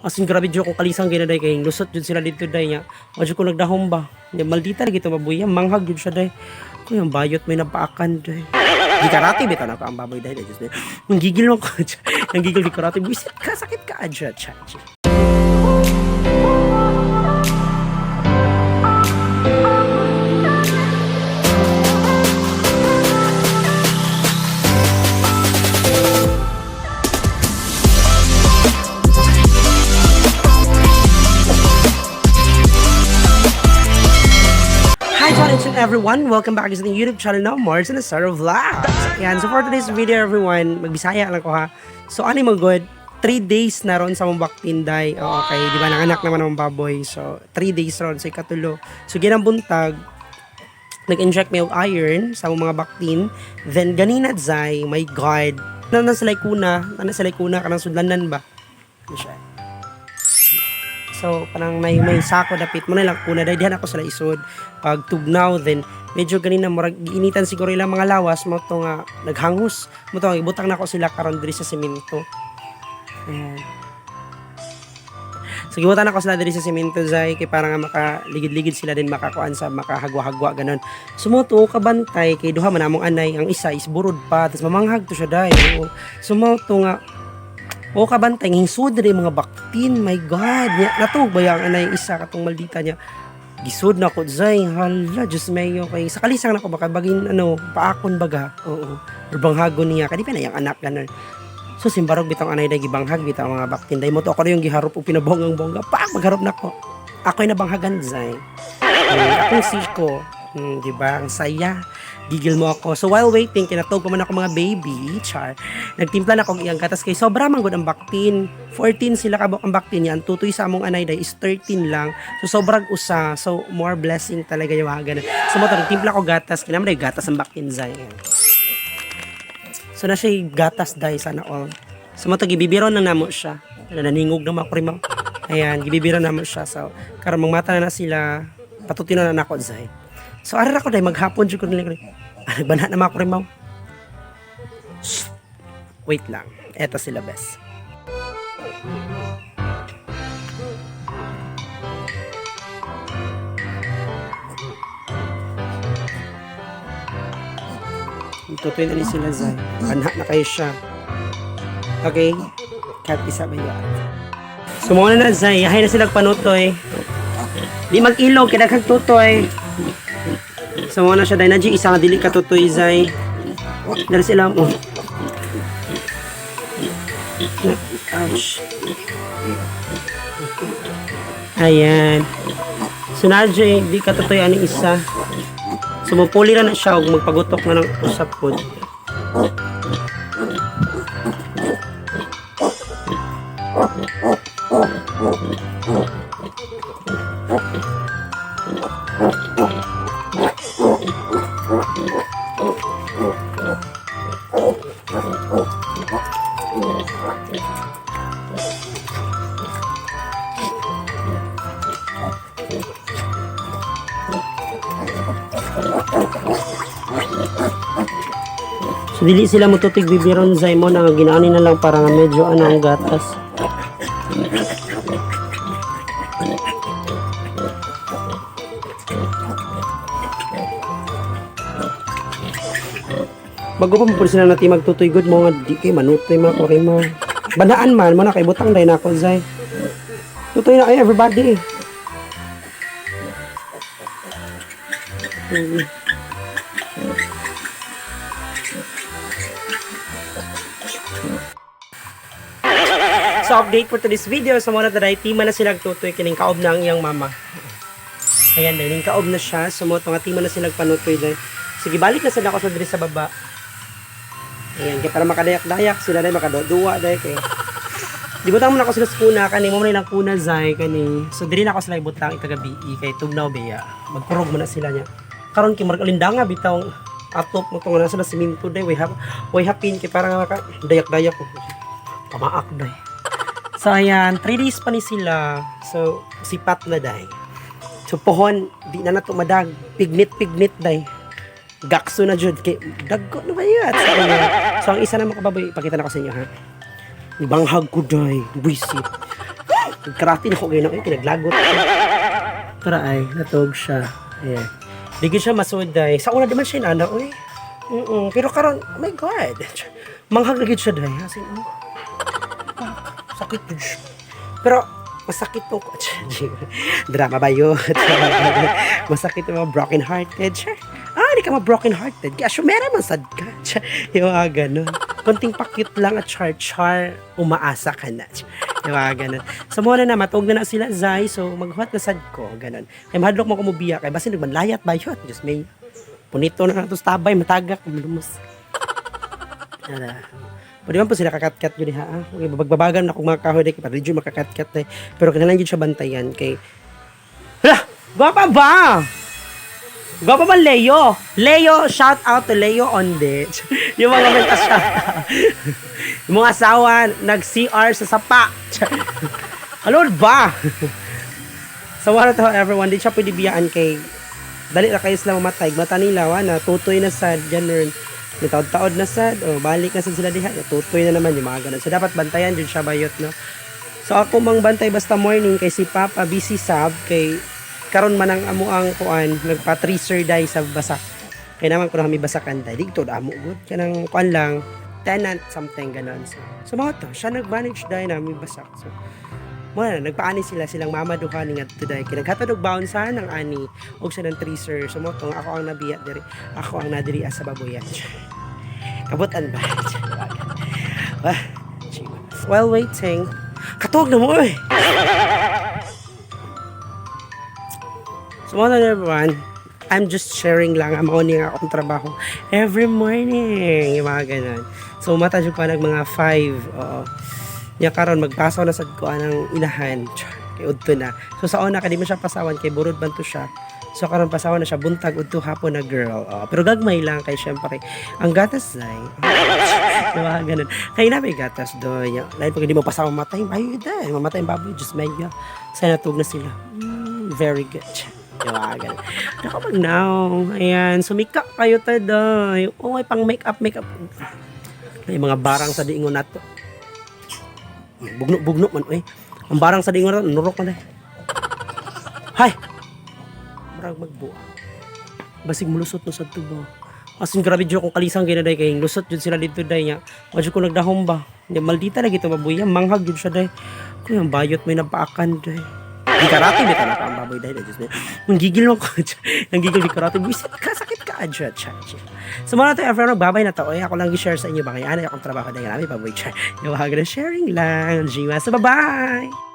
As in grabe jud akong kalisang ginaday kay lusot jud sila dito day nya. Wa jud ko nagdahom ba. Nya maldita lagi to baboy. Manghag jud siya day. Kuy ang bayot may napaakan day. Gikarate bitaw na ako ang baboy day. Diyos. Nang gigil mo ko. Nang gigil gikarate. Buisit ka, sakit ka. Adya, cha, cha. Hi to each and everyone! Welcome back sa ating YouTube channel na Mars and the Star of Vlogs. Ayan, so for today's video everyone, magbisaya lang ko ha. So ano yung good? 3 days na ron sa mong baktinday. Oo, okay, di ba nanganak naman ang baboy. So 3 days ron sa ikatulo. So ginang buntag, nag-inject me og iron sa among mga baktin. Then ganina zay, my God. Na sila kuna, na sila kuna kanang sudlanan ba? Ano siya? So parang may sako dapit mo na lang kuna dahil dihan ako sila isod pag tugnaw, then medyo ganina murag giinitan siguro ilang mga lawas mo to nga naghanghus mo to nga ibutang nako sila karon diri sa semento. Ayan. So gibutan ako sila diri sa semento zay kay para nga makaligid-ligid sila din makakuan sa makahagwa-hagwa ganon. So mo to kabantay kay duha man among anay, ang isa is burod pa tapos mamanghag to siya dai. Oo. So mo to nga o kabantay hingsud diri mga baktin, my God. Nya natug ba yang anay isa katong maldita niya. Gisud na ko zay, hala Diyos mayo kay sa kalisang nako baka bagin ano paakon baga. Oo. Or banghagon niya kadi pa na yang anak ganon. So simbarog bitong anay day gibanghag bitaw ang mga baktin day mo to ako na yung giharop og pinabongang bongga pa magharop nako. Ako'y nabanghagan zay. Akong siko. Di ba? Ang saya. Gigil mo ako. So while waiting, kinatog pa man ako mga baby, char. Nagtimpla na akong iyang gatas kay sobra man gud ang baktin. 14 sila kabok ang baktin niya. Ang tutoy sa among anay day is 13 lang. So sobrang usa. So more blessing talaga yung mga ganun. So mo to, nagtimpla ko gatas. Kinama na yung gatas ang baktin zay. So na siya gatas day sana all. So mo to gibibiro na namo siya. Naningog na ako rin. Ayan, gibibiro na mo siya. So karon mangmata na, na sila, patutin na nako zay. So ara ko day maghapon jud ko nila. Ah, nagbana na ako rin. Wait lang. Eto sila bes. Tutuin na ni sila zay. Anak na kayo siya. Okay? Kat isa ba yan? So muna na zay. Yahay na sila panutoy. Di mag-ilog, kaya tutoy. So muna siya dahil na isa nga dili ka tutoy zay. Dali sila mo. Ouch. Ayan. So na di ka tutoy ani isa. So mupuli ra na siya og magpagutok na ng usap pod. So dili sila mututig bibiron zay mo na ginaani na lang para nga medyo ano ang gatas. Bago pa mo sila natin magtutoy good mo nga di kay manutoy mga kurima. Banaan man mo na kay butang day nako zay. Tutoy na kayo everybody. So update for today's video sa mga taday tima na sila tutoy kining kaob na ang iyang mama. Ayan dahil ning kaob na siya so mo nga tima na sila panutoy dahil. Sige balik na sad ako sa diri sa baba. Ayan kay para makadayak-dayak sila dahil makaduwa dahil kay. Di butang mo na ako sila sa kuna kani mo man ilang kuna zay kani. So diri na ako sila ibutang ikagabi kay tugnaw beya. Magkurog mo na sila niya. Karon kay murag alindanga bitaw atop mo tong na sila simento day way hap way hapin kay para nga maka dayak-dayak ko. Pamaak day. So ayan, 3 days pa ni sila. So sipat na day. So pohon di na nato madag. Pignit-pignit day. Gakso na jud kay dagko na ba yan? So, ayan. So ang isa na mga kababoy, ipakita na ko sa inyo ha. Ibanghag ko day, buisit. Karate na ko kayo na, kinaglagot. Tara ay, natog siya. Ayan. Di gyud siya masud day. Sa una di man siya inana, oy. Pero karon, oh my God. Manghag na gyud siya day. As in, oh. Fuck. Sakit gyud siya. Pero masakit to. Drama ba yun? Masakit yung mga broken hearted. Sure. Ah, di ka ma broken hearted. Kaya meron man sad ka. Yung mga ganun. Konting pa-cute lang at char-char, umaasa ka na. Yung mga ganun. So, muna na, matug na na sila, Zai. So, maghuhat na sad ko. Ganun. Kay mahadlok mo kumubiya. Kay basin nagmanlayat ba yun? Diyos may. Punito na nato sa tabay, matagak, lumos. Ano. Pwede man po sila kakatkat yun ha. Ah. Okay, babagbabagan na kung mga kahoy kay para medyo makakatkat na. Pero kinahanglan yun siya bantayan kay. Hala! Gwapa ba? Gwapa ba Leo? Leo, shout out to Leo Onde. Yung mga may shout out. Yung mga asawa, nag-CR sa sapa. Ano ba? So what to everyone, di siya pwede biyaan kay dali na kayo sila mamatay. Mata nila, wa na, tutoy na sad, ganun. May taod-taod na sad, o balik na sad sila diha, tutoy na naman yung mga ganun. So dapat bantayan jud siya bayot, no? So ako mang bantay basta morning kay si Papa busy sab kay karon man ang amo ang kuan nagpa-tracer day sa basak. Kay naman ko na kami basakan day. Dito amo gud kanang kuan lang tenant something ganon. So mga to, siya nag-manage day namin basak. So mo na nagpaani sila silang mama duha ni ngadto day kay naghatod og baon sa ng ani og sa ng tracer. So mo to nga ako ang nabiya diri. Ako ang nadiri sa baboyan. Kabutan ba? Ah, chiba. While waiting, katuog na mo eh. So mga everyone, I'm just sharing lang ang mga nga akong trabaho every morning, yung mga ganun. So mata jud ko nag mga 5. Oo. Nya karon magpasaw na sad ko anang inahan. Char, kay udto na. So sa una kay di mo siya pasawan kay burod man to siya. So karon pasawan na siya buntag udto hapon na girl. Oo. Pero gagmay lang kay syempre ang gatas ay yung mga ganun. Kay na may gatas do. Lain pag hindi mo pasawan mamatay, ay dahil mamatay ang baboy, just medyo sa natug na sila. Very good. Yung mga ganun. Naku, pag now. Ayan, sumika kayo taday. Oh, ay pang make up, make up. May mga barang sa diingon nato. Bugno-bugno man, eh. Ang barang sa diingon nato, nurok man eh. Hay! Marag magbuwa. Basig mulusot no sa tubo. As in, grabe dyan kung kalisang ginaday kay lusot jud sila dito day niya. Wadyo ko nagdahom ba. Nya maldita lagi to baboy. Manghag jud siya day. Kuya, ang bayot may napaakan day. Di karate, di ka ang baboy dahil. Diyos mo. Nanggigil mo ko. Nanggigil di karate. Buisit ka, sakit ka. Adyo, cha, cha. So mga to everyone, babay na to. Ay, ako lang i-share sa inyo. Baka yan, akong trabaho dahil namin, baboy. Cha. Yung mga sharing lang. Jiwa. So, bye-bye!